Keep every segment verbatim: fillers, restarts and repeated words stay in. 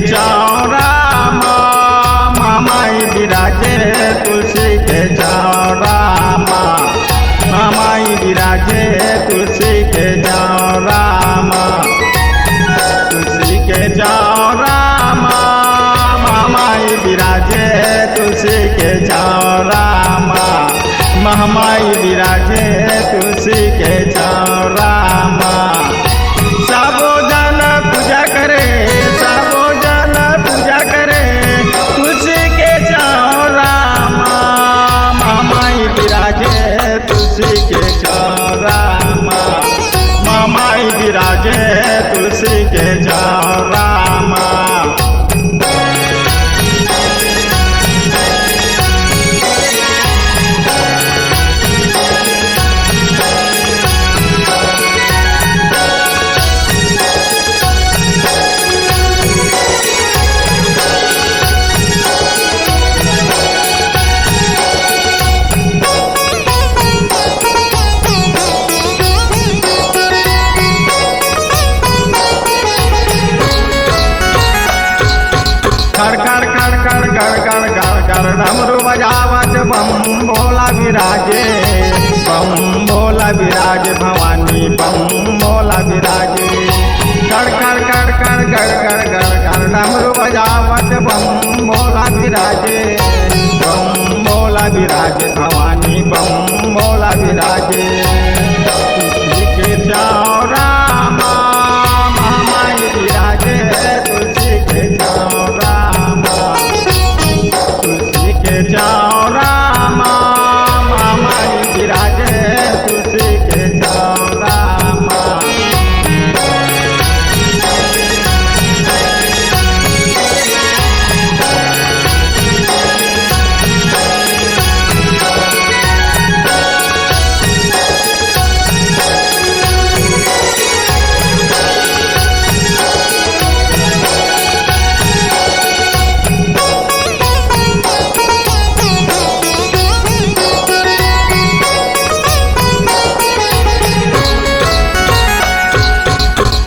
चौरा मा, महामाई विराजे तुलसी के चौरा मा, महामाई विराजे तुलसी के चौरा मा, तुलसी के चौरा मा, महामाई विराजे तुलसी के चौरा मा, महामाई विराजे तुलसी के चौरा मा। सबो जन पूजा करे, सबो जन पूजा करे, तुलसी के चौरा मा, महामाई विराजे तुलसी के चौरा मा, महामाई विराजे तुलसी के चौरा मा। खड़ खड़ खड़ खड़ गड़ गड़ गड़ गड़, डमरू बजावत बम भोला विराजे, बम भोला विराज भवानी बम भोला विराजे। खड़ खड़ खड़ खड़ गड़ गड़ गड़ गड़, डमरू बजावत बम भोला विराजे, बम भोला विराज भवानी बम भोला विराजे। तुलसी के चौरा मा, महामाई विराजे, तुलसी के चौरा मा, तुलसी के चौरा मा, महामाई विराजे, तुलसी के चौरा मा।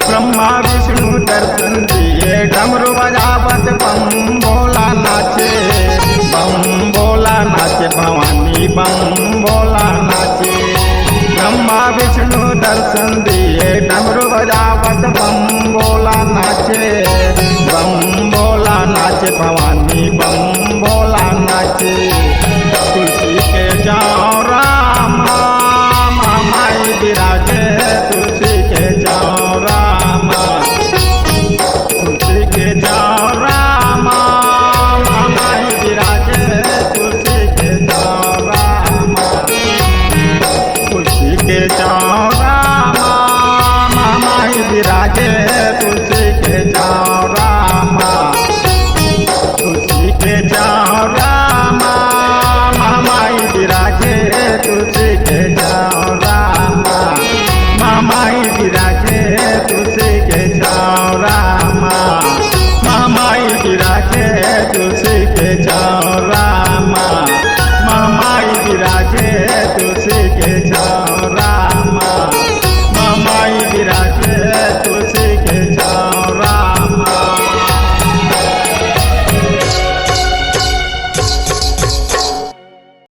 ब्रह्मा विष्णु दर्शन दिए, डमरू बजावत बम भोला नाचे, बम भोला नाचे, भवानी बम भोला नाचे। ब्रह्मा विष्णु दर्शन दिए, डमरू बजावत बम भोला नाचे, बम भोला नाचे, भवानी बम